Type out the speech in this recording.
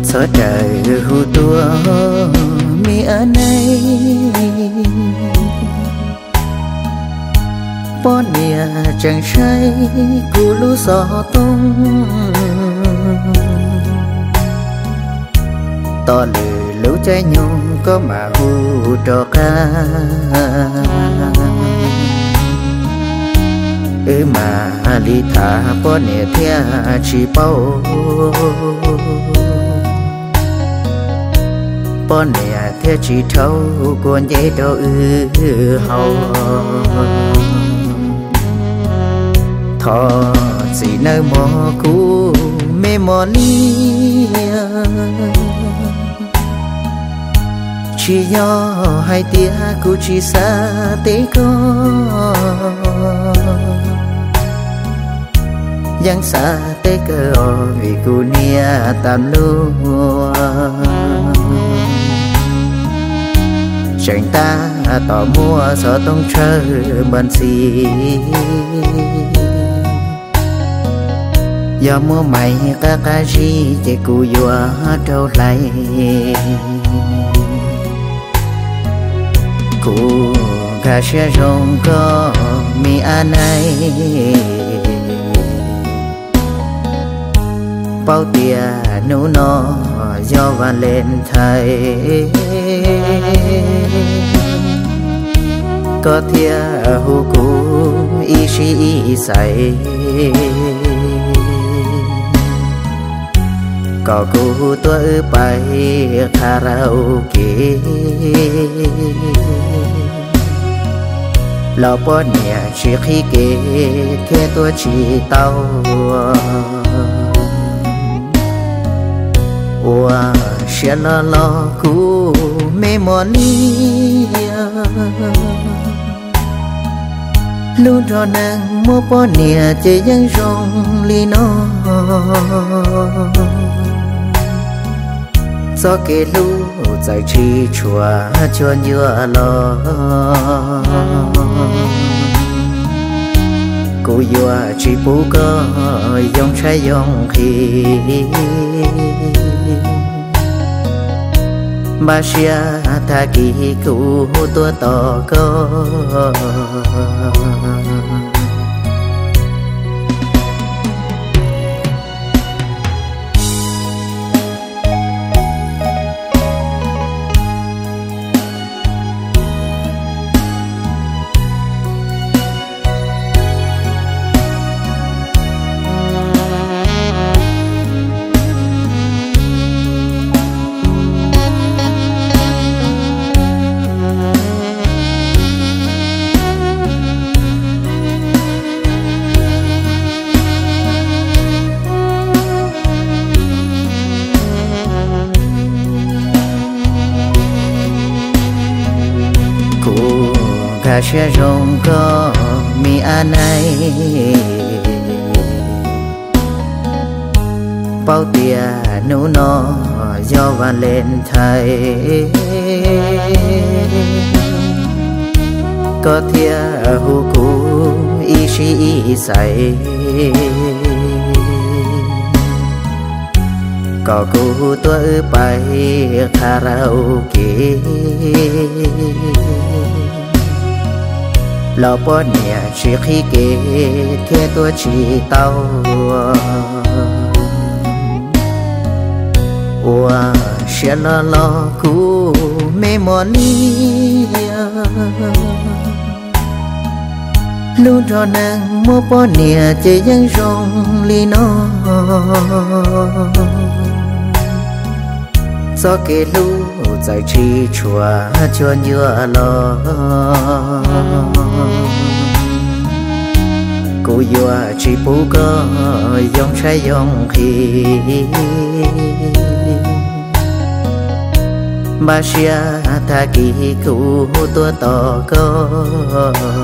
Txhob rawm hu tuaj me ab neeb, poj niam tseem saib kuv lub xov tooj. Tos lwm lub caij nyoog koj mam hu rov qab, wb mam li tham poj niam thiaj tsis paub. Poj niam thiaj tsis rhaub kua nceb rau wb haus. Thov txim nawb mog kuv me mos niam, tsis yog hais tias kuv tsis xav teb koj, yeej xav teb kawg os vim kuv niam tas lub tseem tab tom muaj xov tooj tshawb npaj ntxis. Yog muaj mais qab qab zib ces kuv yuav rau hlais. Kuv nkag siab zoo koj me ab neeb, paub tias hnub no yog Valentine, koj thiaj hu kuv ib sij ib xais, kom kuv tuaj wb pais karaoke. Los poj niam tsis qhib kev thiab tuaj tsis tau. Ua siab loj los kuv me mos niam, lub nrog neeg muaj poj niam ces yeej zoo li no. Txoj kev hlub txawm tsis tshua tshua ncua los, kuv yuav tsis pub koj yoo tshaib yoo nqhis. Npaj siab tag kis kuv tuaj tos koj. Kuv nkag siab zoo koj me ab neeb, paub tias hnub no yog Valentine, koj thiaj hu kuv ib sij ib xais, kom kuv tuaj wb pais karaoke. Los poj niam tsis qhib kev thiab tuaj tsis tau. Ua siab loj los kuv me mos niam, lub nrog neeg muaj poj niam ces yeej zoo li no. Txoj kev hlub txawm tsis tshua cuag ncua los, kuv yuav tsis pub koj yoo tshaib yoo nqhis. Npaj siab tag kis kuv tuaj tos koj.